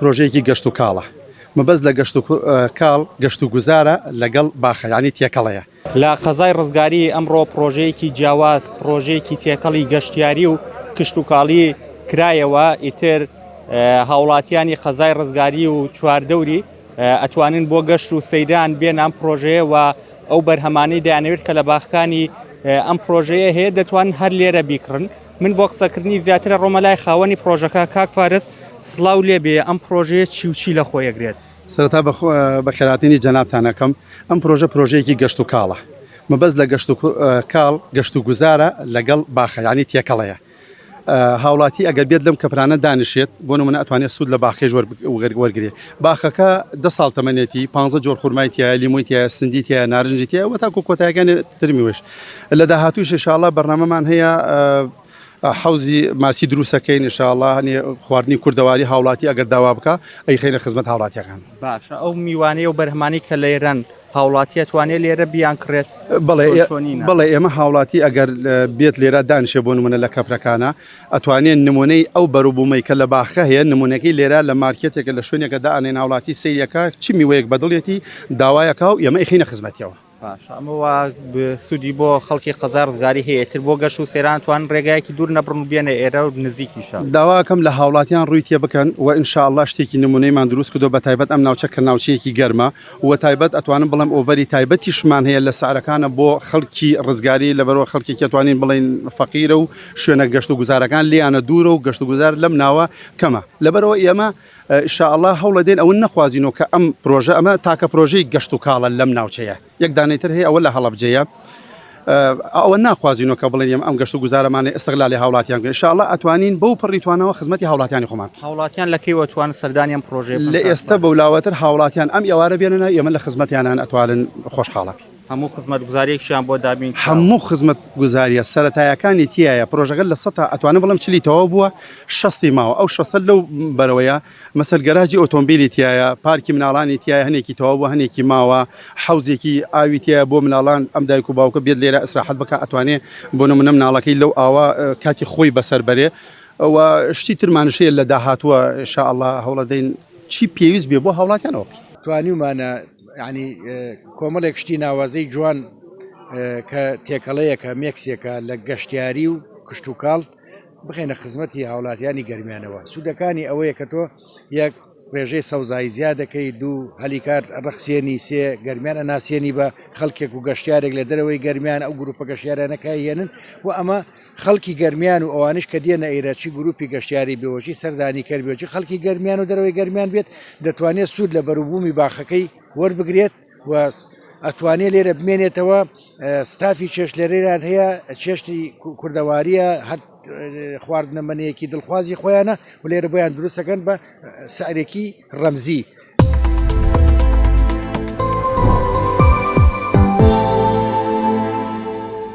پرۆژەیەکی گەشت و کاڵە. مەبەست لە گەشت و کاڵ گەشت و گوزارە لەگەڵ باخە یانی تێکەڵەیە. لە قەزای ڕزگاری ئەمڕۆ پڕۆژەیەکی جیاواز، پڕۆژەیەکی تێکەڵی گەشتیاری و کشتوکاڵی کرایەوە، ئیتر هاوڵاتیانی قەزای ڕزگاری و چواردەوری ئەتوانن بۆ گەشت و سەیران بێن ئەم پڕۆژەیە و ئەو بەرهەمانەی دەیانەوێت کە لە باخەکانی ئەم پڕۆژەیە هەیە دەتوانن هەر لێرە بیکڕن. من بۆ قسەکردنی زیاترە ڕۆمە لای خاوەنی پڕۆژەکە کاک فارس سڵاو لێبێ ئەم پڕۆژەیە چی و چی لە خۆی ئەگرێت؟ سەرەتا بەخێرهاتنی جەنابتان ئەکەم ئەم پرۆژە پرۆژەیەکی گەشت و کاڵە مەبەست لە گەشت و کاڵ گەشت و گوزارە لەگەڵ باخە یعنی تێکەڵەیە هاوڵاتی ئەگەر بێت لەم کەپرانە دانیشێت بۆ نمونە ئەتوانێت سوود لە باخەی وەرگێ باخەکە دە ساڵ تەمەنێتی 15 جۆر خورمای تایە لیمۆی تایە سندی تایە نارنجی تایە وە تاکو کۆتایەکانی ترمیوەش لە داهاتووش ئینشاءاللە بەرنامەمان هەیە حەوزی ماسی دروستەکەین ئینشاءاللە هەنێ خواردنی کوردەواری هاوڵاتی ئەگەر داوا بکە ئەیخەینە خزمەت هاوڵاتیەکان. باشە ئەو میوانەی و بەرهەمانەی کە لە ئێران هاوڵاتی ئەتوانێت لێرە بیان کڕێت بەڵێ بەڵێ ئێمە هاوڵاتی ئەگەر بێت لێرە دانیشێ بۆ نمونە لە کەپرەکانە ئەتوانێت نمونەی ئەو بەروبوومەی کە لە باخە هەیە نمونەکەی لێرە لە مارکێتێکە لە شوێنێکە دائەنێن هاوڵاتی سەیرەکە چ میوەیەک بەدڵیەتی داوایەکە و ئێمە ئەیخەینە خزمەتیەوە. باشە ئەمە وا سوودی بۆ خەڵکی قەزای ڕزگاری هەیە تر بۆ گەشت و سەیران توان ڕێگایەکی دوور نەبڕن و بێنە ئێرە و نزیکیشە. داواکەم لە هاوڵاتیان ڕووی تێ بکەن و ان شاء اللە شتێکی نمونەیمان دروست کردوە بە تایبەت ئەم ناوچە کە ناوچەیەکی گەرمە و تایبەت ئەتوانم بڵێم ئۆڤەری تایبەتیشمان هەیە لە سعرەکانە بۆ خەڵکی ڕزگاری لەبەرەوە خەڵکێکی ئەتوانین بڵێین فەقیرە و شوێنە گەشت و گوزارەکان لێیانە دوورە و گەشت و گوزار لەم ناوە کەمە لەبەرەوە ئێمە ان شاء اللە هەوڵەدەین ئەوە نەخوازینەوە کە ئەم پرۆژە ئەمە تاکە پرۆژەی گەشت و کاڵە لەم ناوچەیە یەک دانەی تر هەیە ئەوە لە هەڵەبجەیە ئەوە ناخوازینەوە کە بڵێن ئەم گەشت و گوزارەمانە ئێستغلالی هاوڵاتیان بکەین ان شاء اللە ئەتوانین بەو پڕی توانەوە خزمەتی هاوڵاتیانی خۆمان بکەین. هاوڵاتیان لە کەیوە توان سەردانی ئەم پرۆژەیە بکەن لە ئێستە بەولاوەتر هاوڵاتیان ئەم ئێوارە بێنە ناو ئێمە لە خزمەتیانان ئەتوانن خۆشحاڵە بین. هەموو خزمەتگوزاریەکیان بۆ دابین کراوە. هەموو خزمەتگوزاریە سەرەتایەکانی تیایە پرۆژەکە لە سەتا ئەتوانم بڵێم چلی تەواو بووە شەستی ماوە ئەو شەستە لەو بەرەوەیە مەسەل گەراجی ئۆتۆمبیلی تیایە پارکی مناڵانی تیایە هەنێکی تەواو بووە هەنێکی ماوە حەوزێکی ئاوی تیایە بۆ مناڵان ئەم دایک و باوکە بێت لێرە ئیسراحەت بکا ئەتوانێ بۆ نمونە مناڵەکەی لەو ئاوە کاتی خۆی بەسەر بەرێ و شتی ترمانش هەیە لە داهاتووە ان شاء اللە هەوڵەدەین چی پێویست بێ بۆ هاوڵاتیان ئەوە بکەین. توانیومانە یعنی کۆمەڵێک شتی ناوازەی جوان کە تێکەڵەیەکە مێکسێکە لە گەشتیاری و کشتتوکاڵ بخێنە خزمەتی هاوڵاتیانی گەرمیانەوە سوودەکانی ئەوەیە کە تۆ یەک ڕێژەی سەوزایی زیاد دەکەی دوو هەلیکار ڕەخسێنی سێ گەرمیان ئەناسیێنی بە خەڵکێک و گەشتارێک لە دەرەوەی گەرمیان ئەو گروپە گەشتیارانەکە یەنن و ئەمە خەڵکی گەرمیان و ئەوانش کە دێنە ئێرە چی گروپی گەشتیاری بێوەچی سەردانی کەر بێتی خەڵکی گەرمیان و دەرەوەی گەرمیان بێت دەتوانێت سوود لە بەروبوومی باخەکەی وەربگرێت و ئەتوانێت لێرە بمێنێتەوە ستافی چێشت لێرەیان هەیە چێشتی کوردەواریە هەر خواردنەمەنیەکی دڵخوازی خۆیانە و لێرە بۆیان دروستەکەن بە سعرێکی ڕەمزی.